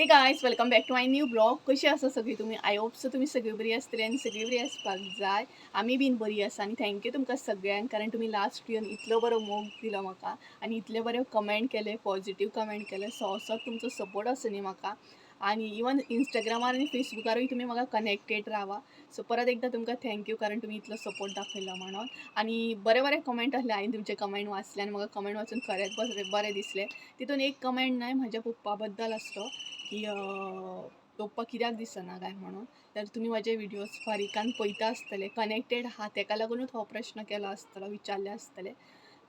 Hey guys, welcome back to my new blog. कशी आसा सगळी तुमी? I hope so तुमी सगळी बरी आसतली आनी सगळी बरी आसपाक जाय. आमी बीन बरी आसा आनी thank you तुमकां सगळ्यांक, कारण तुमी लास्ट येवन इतलो बरो मोग दिलो म्हाका आनी इतले बरे कमेंट केले, पॉझिटीव कमेंट केले. सो असोच तुमचो सपोर्ट आसूं म्हाका आनी इवन इंस्टाग्रामार आनी फेसबुकारूय तुमी म्हाका कनेक्टेड रावा. सो परत एकदां तुमकां thank you, कारण तुमी इतलो सपोर्ट दाखयलो म्हणून. आनी बरे बरे कमेंट आसले, हांवें तुमचे कमेंट वाचले आनी म्हाका कमेंट वाचून खरेंच बरें बरें दिसलें. तितून एक कमेंट न्हय म्हाज्या पप्पा बद्दल आसलो की पप्पा कित्याक दिसना काय म्हणून. तर तुमी म्हाजे व्हिडियोज बारीकान पळयता आसतले, कनेक्टेड आहा, तेका लागुनूच हो प्रश्न केलो आसतलो, विचारले आसतले.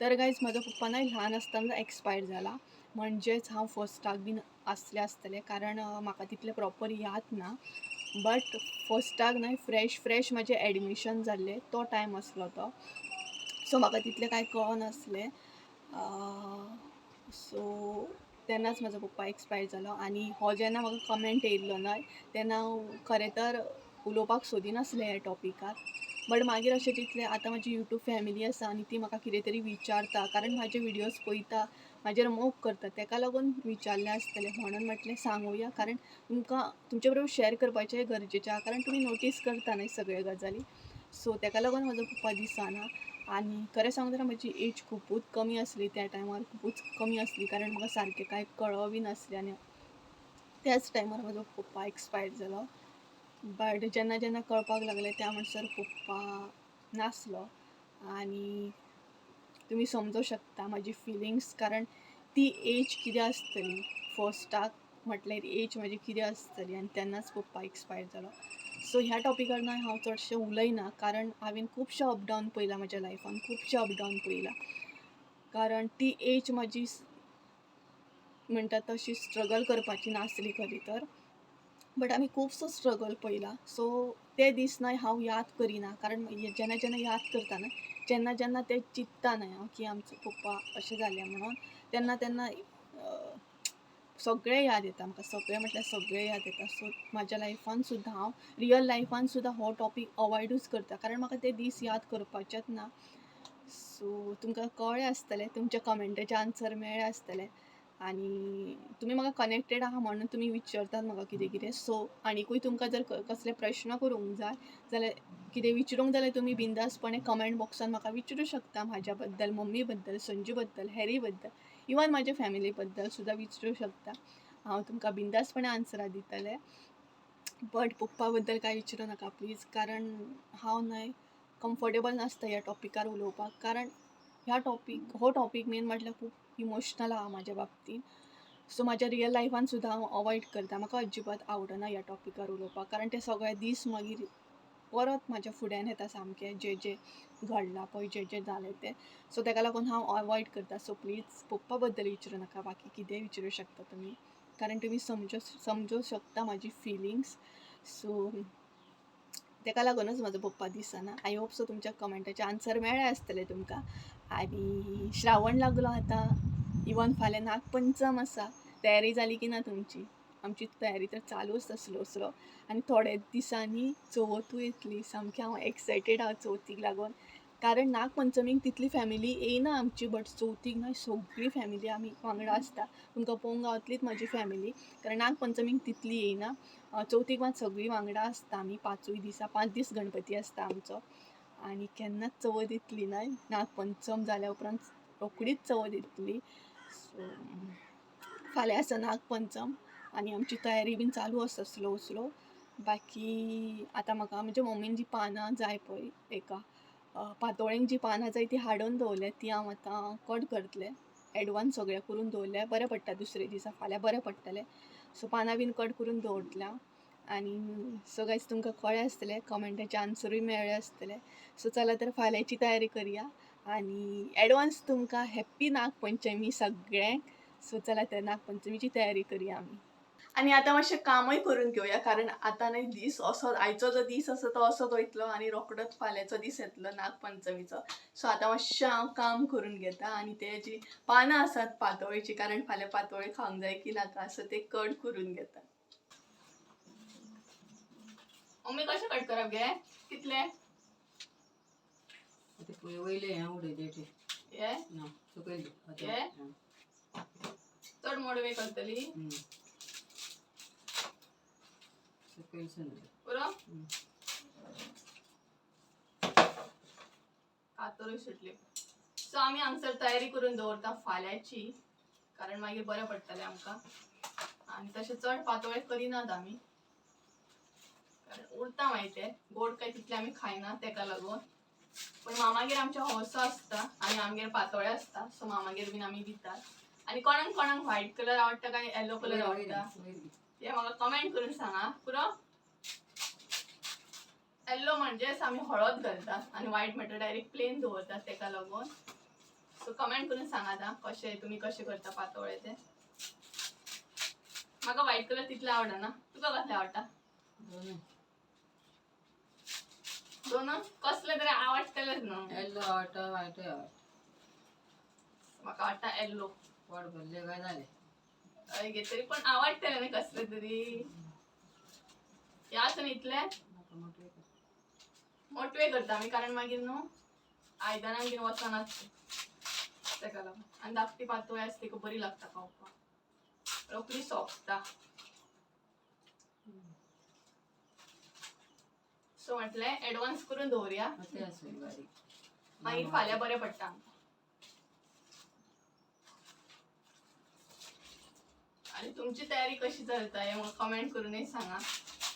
तर गायज, म्हाजो पप्पा न्हय ल्हान आसतना एक्सपायर जाला, म्हणजेच हांव फर्स्टाक बीन आसलें आसतलें, कारण म्हाका तितलें प्रॉपर याद ना. बट फर्स्टाक न्हय, फ्रेश फ्रेश म्हाजें एडमिशन जाल्लें तो टायम आसलो तो. सो म्हाका तितलें कांय कळनासलें. सो तेन्नाच म्हाजो पप्पा एक्सपायर जालो. आनी हो जेन्ना म्हाका कमेंट येयल्लो न्हय, तेन्ना हांव खरें तर उलोवपाक सोदिनासलें ह्या टॉपिकार. बट मागीर अशें चिंतलें, आतां म्हाजी यूट्यूब फॅमिली आसा आनी ती म्हाका कितें तरी विचारता, कारण म्हाजे व्हिडियोज पळयता, म्हाजेर मोग करता, तेका लागून विचारलें आसतलें म्हणून म्हटलें सांगुया, कारण तुमकां तुमचे बरोबर शेअर करपाचें गरजेचें आहा, कारण तुमी नोटीस करता न्हय सगळे गजाली. सो तेका लागून म्हाजो पप्पा दिसना. आनी खरें सांगू जाल्यार म्हजी एज खुबूच कमी आसली त्या टायमार, खुबूच कमी आसली, कारण म्हाका सारकें कांय कळो बी नासलें आनी त्याच टायमार म्हाजो पप्पा एक्सपायर जालो. बट जेन्ना जेन्ना कळपाक लागलें त्या म्हणसर पप्पा नासलो. आनी तुमी समजो शकता म्हाजी फिलिंग्स, कारण ती एज कितें आसतली, फर्स्टाक म्हटल्यार एज म्हाजी कितें आसतली, आनी तेन्नाच पप्पा एक्सपायर जालो. सो ह्या टॉपिकार न्हय हांव चडशें उलयना, कारण हांवें खुबशें अप डावन पळयलां म्हाज्या लायफान, खुबशें अप डावन पळयलां, कारण ती एज म्हाजी म्हणटा तशी स्ट्रगल करपाची नासली खरी तर, बट आमी खुबसो स्ट्रगल पळयला. सो ते दीस न्हय हांव याद करिना, कारण जेन्ना जेन्ना याद करता न्हय, जेन्ना जेन्ना तें चिंत्ता न्हय हांव की आमचो पप्पा अशें जालें म्हणून, तेन्ना तेन्ना सगळें याद येता म्हाका, सगळें म्हटल्यार सगळें याद येता. सो म्हाज्या लायफान सुद्दां, हांव रियल लायफान सुद्दां हो टॉपीक अवॉयडूच करता, कारण म्हाका ते दीस याद करपाचेच ना. सो तुमकां कळ्ळें आसतलें, तुमच्या कमेंटाचे आन्सर मेळ्ळे आसतले आनी तुमी म्हाका कनेक्टेड आहा म्हणून तुमी विचारतात म्हाका कितें कितें. सो आनिकूय तुमकां जर कसले प्रश्न करूंक जाय जाल्यार, कितें विचारूंक जाल्यार, तुमी बिंदासपणे कमेंट बॉक्सान म्हाका विचारूं शकता. म्हाज्या बद्दल, मम्मी बद्दल, संजू बद्दल, हॅरी बद्दल, इवन म्हाज्या फॅमिली बद्दल सुद्दां विचारूं शकता. हांव तुमकां बिंदासपणे आन्सरां दितलें. बट पप्पा बद्दल कांय विचारूं नाका प्लीज, कारण हांव न्हय कम्फर्टेबल नासता ह्या टॉपिकार उलोवपाक, कारण ह्या टॉपीक हो टॉपीक मेन म्हटल्यार खूब इमोशनल आहा म्हाज्या बाबतीन. सो म्हाज्या रियल लायफान सुद्दां हांव अवॉयड करता. म्हाका अजिबात आवडना ह्या टॉपिकार उलोवपाक, कारण ते सगळे दीस मागीर परत म्हाज्या फुड्यान येता सामके, जे जे घडलां पळय, जे जे जालें तें. सो तेका लागून हांव अवॉयड करता. सो प्लीज पप्पा बद्दल विचारूं नाका, बाकी कितेंय विचारूं शकता तुमी, कारण तुमी समजो शकता म्हाजी फिलिंग्स. सो तेका लागूनच म्हाजो पप्पा दिसना. I hope so तुमच्या कमेंटाचे आन्सर मेळ्ळे आसतले तुमकां. आनी श्रावण लागलो आतां, इवन फाल्यां नागपंचम आसा. तयारी जाली की ना तुमची? आमची तयारी तर चालू आसता स्लो स्लो. आनी थोड्या दिसांनी चवथूय येतली. सामकें हांव एक्सायटेड आहा चवथीक लागून, कारण नागपंचमीक तितली फॅमिली येयना आमची, बट चवथीक न्हय सगळी फॅमिली आमी वांगडा आसता. तुमकां पळोवंक गावतलीच म्हाजी फॅमिली, कारण नागपंचमीक तितली येयना. चवथीक मात सगळीं वांगडा आसता आमी पांचूय दिसा. 5 दीस गणपती आसता आमचो आनी केन्नाच चवथ येतली न्हय, नागपंचम जाल्या उपरांत रोखडीच चवथ येतली. सो फाल्यां आसा नागपंचम आनी आमची तयारी बीन चालू आसा स्लो स्लो. बाकी आतां म्हाका म्हज्या मम्मीन जी पानां जाय पळय, एका पातोळेंक जी पानां जाय ती हाडून दवरल्या, ती हांव आतां कट करतलें. एडवान्स सगळें करून दवरल्यार बरें पडटा, दुसरे दिसा फाल्यां बरें पडटलें. सो पानां बीन कट करून दवरतलें हांव. आनी सो गायज, तुमकां कळ्ळें आसतलें, कमेंटाचे आन्सरूय मेळ्ळे आसतले. सो चला तर फाल्यांची तयारी करया आनी एडवान्स तुमकां हॅप्पी नागपंचमी सगळ्यांक. सो चला तर नागपंचमीची तयारी करया आमी. आनी आतां मातशें कामय करून घेवया, कारण आतां न्हय दीस असो, आयचो जो दीस आसा तो असोच वयतलो आनी रोखडोच फाल्यांचो दीस येतलो नागपंचमीचो. सो आतां मातशें हांव काम करून घेता आनी ते जी पानां आसात पातोळेची, कारण फाल्यां पातोळी खावंक जाय की नाका, सो ते कट करून घेता. मम्मी, कशें कट करप गे? कितले? ते पळय, वयले हें उडयले ते. हे? ना, सकयल. हे? चड मोडवे करतली. सकयल सुन. पुरो. कातरूय सुटली. सो आमी हांगसर तयारी करून दवरता फाल्यांची, कारण मागीर बरें पडटलें आमकां. आनी तशें चड पातोळे करिनात आमी, कारण उरता मागीर ते गोड काय तितले आमी खायना तेका लागून. पण मामागेर आमच्या हौसो आसता आनी आमगेर पातोळे आसता, सो मामागेर बीन आमी दितात. आनी कोणाक कोणाक व्हायट कलर आवडटा काय येलो कलर आवडटा ते म्हाका कमेंट करून सांगा. पुरो. येल्लो म्हणजेच आमी हळद घालतात आनी व्हायट म्हटल्यार डायरेक्ट प्लेन दवरतात तेका लागून. सो कमेंट करून सांगात आं, कशें तुमी कशें करता पातोळे ते. म्हाका व्हायट कलर तितले आवडना. तुका कसले आवडटा? दोनूय. दोन कसले तरी आवडटलेच न्हू. येल्लो आवडटा, व्हायटूय आवडटा. म्हाका आवडटा येल्लो. पोट भरले काय जालें. हय गे, तरी पण आवडटले न्ही कसले तरी. ह्याच न्ही इतले म्हाका मोठे कर. मोटवे करता आमी, कारण मागीर न्हू आयदनां बीन वचनात तेका लागून. आनी धाकटी पातोळी आसता ती बरी लागता खावपाक, रोखडी सोंपता. सो म्हटलें एडवान्स करून दवरया, ते आसूं बारीक. मागीर फाल्यां बरें पडटा आमकां. आनी तुमची तयारी कशी चलता हें म्हाका कमेंट करूनय सांगा.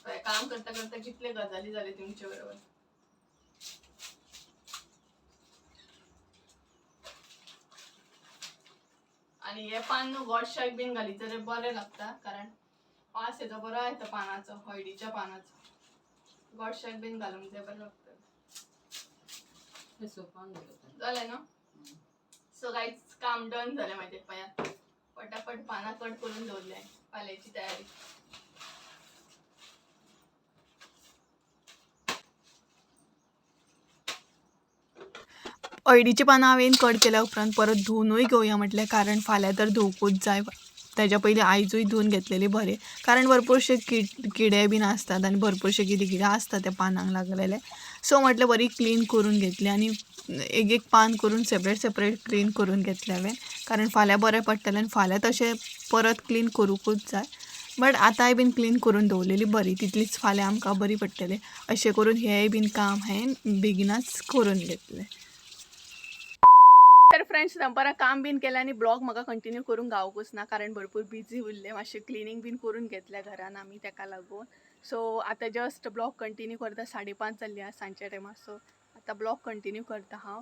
पळय, काम करता करता कितले गजाली जाले तुमचे बरोबर. आनी हे पान न्हू गोडशाक बीन घालीत जाल्यार बरें लागता, कारण वास येता बरो येता पानाचो, हळदीच्या पानाचो. गोडशाक बीन घालूंक जाय, बरें लागता. ते सोपान दवरता. जालें न्हू? सो गायज, काम डन जालें म्हाजें. पळयात, पटापट पानां कट करून दवरले फाल्यांची तयारी. हळदीची पानां हांवें कट केल्या उपरांत परत धुवनूय घेवया म्हटलें, कारण फाल्यां तर धुवकूच जाय. तेज्या पयलीं आयजूय धुवन घेतलेली बरें, कारण भरपूरशे किडे बीन आसतात आनी भरपूरशे कितें कितें आसता त्या पानांक लागलेले. सो म्हटलें बरी क्लीन करून घेतली आनी एक एक पान करून सेपरेट सेपरेट क्लीन करून घेतलें हांवें, कारण फाल्यां बरें पडटलें. आनी फाल्यां तशें परत क्लीन करूंकूच जाय, बट आतांय बीन क्लीन करून दवरलेली बरी, तितलीच फाल्यां आमकां बरी पडटलें. अशें करून हेंय बीन काम हांवें बेगिनाच करून घेतलें. तर फ्रेंड्स, दनपारां काम बीन केलें आनी ब्लॉग म्हाका कंटिन्यू करूंक गावकूच ना, कारण भरपूर बिजी उरलें. मातशें क्लिनींग बीन करून घेतलें घरान आमी, तेका लागून. सो आतां जस्ट ब्लॉग कंटिन्यू करता. 5:30 जाल्ली आसा सांजच्या टायमार. सो आतां ब्लॉग कंटिन्यू करता हांव.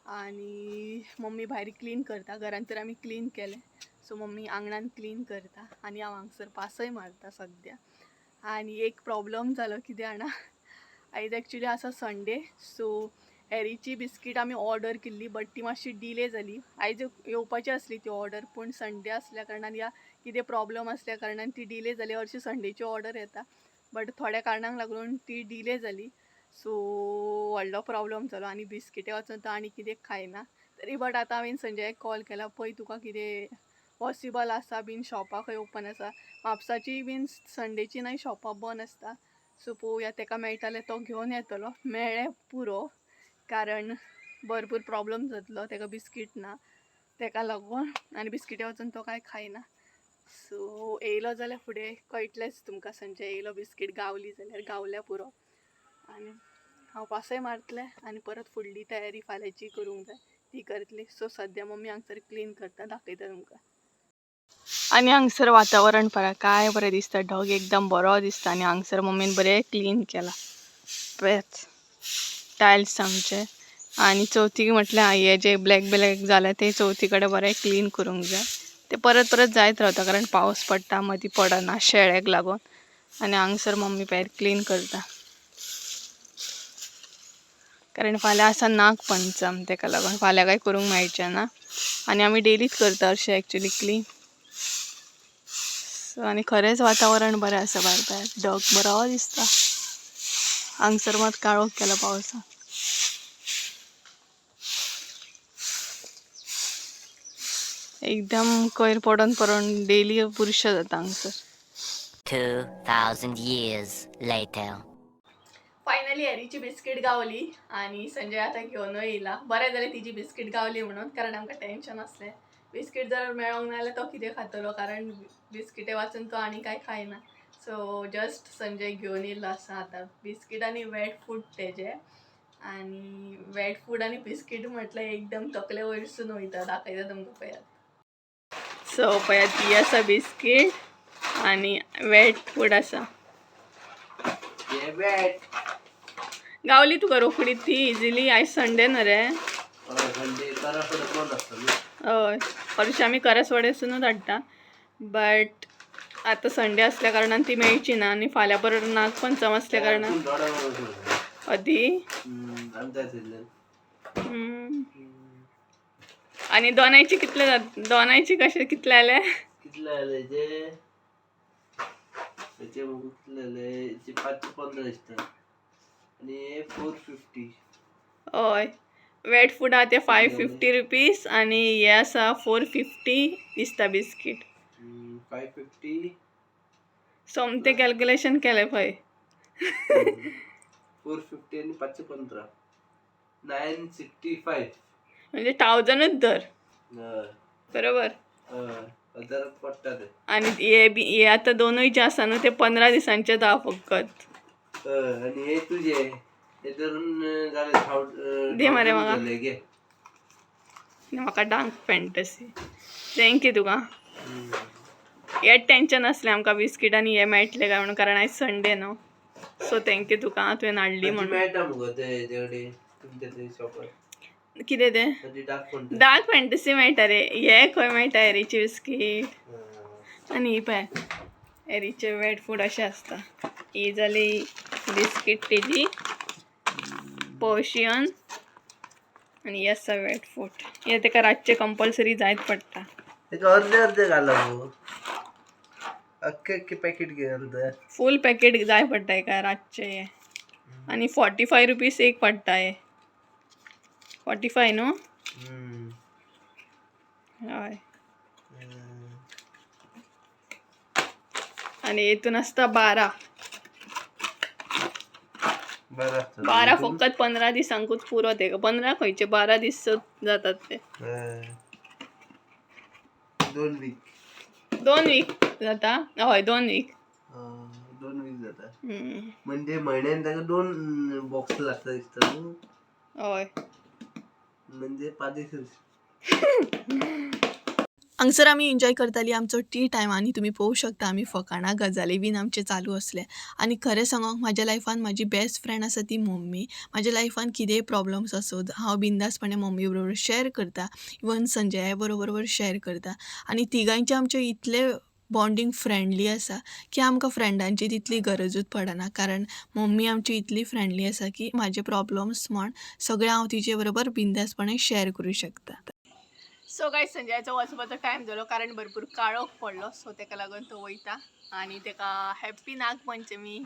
आनी मम्मी भायर क्लीन करता. घरान तर आमी क्लीन केलें, सो मम्मी आंगणान क्लीन करता आनी हांव हांगसर पासय मारता सद्या. आनी एक प्रॉब्लम जालो कितें जाणा, आयज एक्चुली आसा संडे. सो हॅरीची बिस्कीट आमी ऑर्डर केल्ली, बट ती मातशी डिले जाली. आयज येवपाची आसली ती ऑर्डर, पूण संडे आसल्या कारणान या कितें प्रॉब्लम आसल्या कारणान ती डिले जाली. हरशीं संडेची ऑर्डर येता, बट थोड्या कारणांक लागून ती डिले जाली. सो व्हडलो प्रॉब्लम जालो आनी बिस्किटे वचून तो आनी कितें खायना तरी. बट आतां हांवें संजयाक कॉल केला, पळय तुका कितें पॉसिबल आसा बीन शॉपां खंय ओपन आसा. म्हापसाची बीन संडेची नाय शॉपां बंद आसता. सो पळोवया, तेका मेळटा जाल्यार तो घेवन येतलो. मेळ्ळें पुरो, कारण भरपूर प्रॉब्लम जातलो तेका बिस्कीट ना तेका लागून, आनी बिस्किटे वचून तो कांय खायना. सो येयलो जाल्यार फुडें कळटलेंच तुमकां, संजय येयलो बिस्कीट गावली जाल्यार गावल्या पुरो. आनी हांव पासय मारतलें आनी परत फुडली तयारी फाल्यांची करूंक जाय ती करतली. सो सद्या मम्मी हांगसर क्लीन करता, दाखयता तुमकां. आनी हांगसर वातावरण पळय काय बरें दिसता, ढग एकदम बरो दिसता. आनी हांगसर मम्मीन बरें क्लीन केलां पळयात टायल्स आमचे. आनी चवथीक म्हटल्यार हे जे ब्लॅक ब्लॅक जाल्या ते चवथी कडेन बरें क्लीन करूंक जाय. ते परत परत जायत रावता, कारण पावस पडटा मदीं पडना शेळ्याक लागून. आनी हांगसर मम्मी भायर क्लीन करता, कारण फाल्यां आसा नागपंचम, तेका लागून फाल्यां कांय करूंक मेळचें ना. आनी आमी डेलीच करता अशें एक्चुली क्लीन. सो आनी खरेंच वातावरण बरें आसा भायर, भायर ढग बरो दिसता. हांगसर मात काळोख केला पावसान. एकदम कोयर पडोन पडोन डेली बुरशें जाता हांगसर. 2,000 years later. Finally हॅरीची biscuit गावली आनी संजय आतां घेवनूय येयला. बरें जालें तिजी बिस्कीट गावली म्हणून, कारण आमकां टेंशन आसलें बिस्कीट जर मेळोंक ना जाल्यार तो कितें खातलो, कारण बिस्किटे वाचून तो आनी कांय खायना. सो जस्ट संजय घेवन येयल्लो आसा आतां बिस्कीट आनी वेट फूड तेजे. आनी वेट फूड आनी बिस्कीट म्हटल्यार एकदम तकले वयरसून वयता. दाखयता तुमकां, पळयात. सो पळयात, ही आसा बिस्कीट आनी वेट फूड आसा. हे बॅट. गावली तुका रोखडी ती इजिली? आयज संडे न्हू रे? संडे करा बंद आसता न्हू. हय, हरशीं आमी करासवाड्यासूनच हाडटा, बट आतां संडे असल्या कारणान ती मेळची ना आनी फाल्यां परत नागपंचम असल्या कारणान. पूण थोडो वेळ. अदी. आमच्या थंयल्यान. आनी दोनायची कितले जात? दोनायची कशे कितले आले? कितले आले ते? त्याचे मग कितले आले? याचे 515 दिसता आणि हे 450. हय, वेट फूड आहा ते 550 रुपीज आनी हे आसा 450 दिसता बिस्कीट. 550. सोमतें कॅल्क्युलेशन केलें पळय. 450 आणि 515, 965. म्हणजे 1000च धर, बरोबर? हजार पडटा ते. आनी हे बी हे आतां दोनूय जे आसा न्हू ते 15 दिसांचे आहा फकत. हय, आणि हे तुझे हे धरून जाले दे मरे म्हाका. जाले घे. आनी म्हाका डार्क फॅन्टसी. Thank you तुका. हे टेंशन आसलें आमकां बिस्कीट आनी हे मेळटलें काय म्हणून, कारण आयज संडे न्हू. सो thank you तुका, तुवें हाडली ती म्हणून. मेळटा मुगो ते हेजे कडेन, तुमच्या ते शॉपार? कितें तें? ती डार्क कोण. डार्क फॅन्टसी मेळटा रे. हे खंय मेळटा एरीची बिस्कीट? आनी ही पळय, एरीचे वेट फूड अशें आसता. ही जाली बिस्कीट तेजी पर्शियन आनी ही आसा वेट फूड. हे तेका रातचें कंपल्सरी जायत पडटा. तेका अर्दे अर्दे घाला गो, अख्खे अख्खे पॅकेट घे घालता. फूल पॅकेट जाय पडटा हेका रातचें हें. आनी 45 रुपीज एक पडटा हें. 45 न्हू? हय. आनी हेतून आसता 12. बरं आसता. 12 फकत 15 दिसांकूच पुरो तेका. 15 खंयचे, 12 दीस जातात ते. 2 वीक. 2 वीक जाता, हय, 2 वीक. 2 वीक जाता. म्हणजे म्हयन्यान ताका दोन बॉक्स लागता दिसता न्हू. हय. म्हणजे 5 दीस. हांगसर आमी एन्जॉय करताली आमचो टी टायम आनी तुमी पळोवंक शकता, आमी फकाणां गजाली बीन आमचे चालू आसले. आनी खरें सांगोंक, म्हाज्या लायफान म्हाजी बेस्ट फ्रेंड आसा ती मम्मी. म्हाज्या लायफान कितेंय प्रॉब्लम्स आसूं, हांव बिंदासपणे मम्मी बरोबर शेअर करता, इवन संजया बरोबर शेअर करता. आनी तिगांयचे आमचे इतले बॉन्डींग फ्रेंडली आसा की आमकां फ्रेंडांची तितली गरजूच पडना, कारण मम्मी आमची इतली फ्रेंडली आसा की म्हाजे प्रॉब्लम्स म्हण सगळे हांव तिजे बरोबर बिंदासपणे शेअर करूं शकता. सो गायज, संजयाचो वचपाचो टायम जालो, कारण भरपूर काळोख पडलो. सो तेका लागून तो वयता आनी तेका हॅप्पी नागपंचमी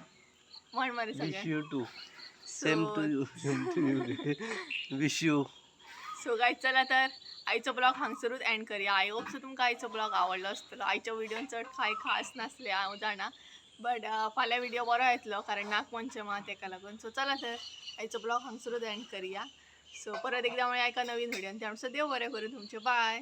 म्हण मरे सगळे. Wish you too, same to you, same to you, wish you. So guys, चला तर आयचो ब्लॉग हांगसरूच एंड करया. I hope so तुमकां आयचो ब्लॉग आवडलो आसतलो. आयच्या व्हिडियोन चड कांय खास नासलें हांव जाणा, बट फाल्यां व्हिडिओ बरो येतलो, कारण नागपंचम आहा तेका लागून. सो चला तर आयचो ब्लॉग हांगसरूच एंड करया. सो परत एकदा मेळया एका नवीन व्हिडियोन. त्या म्हणसर देव बरें करूं तुमचें. बाय.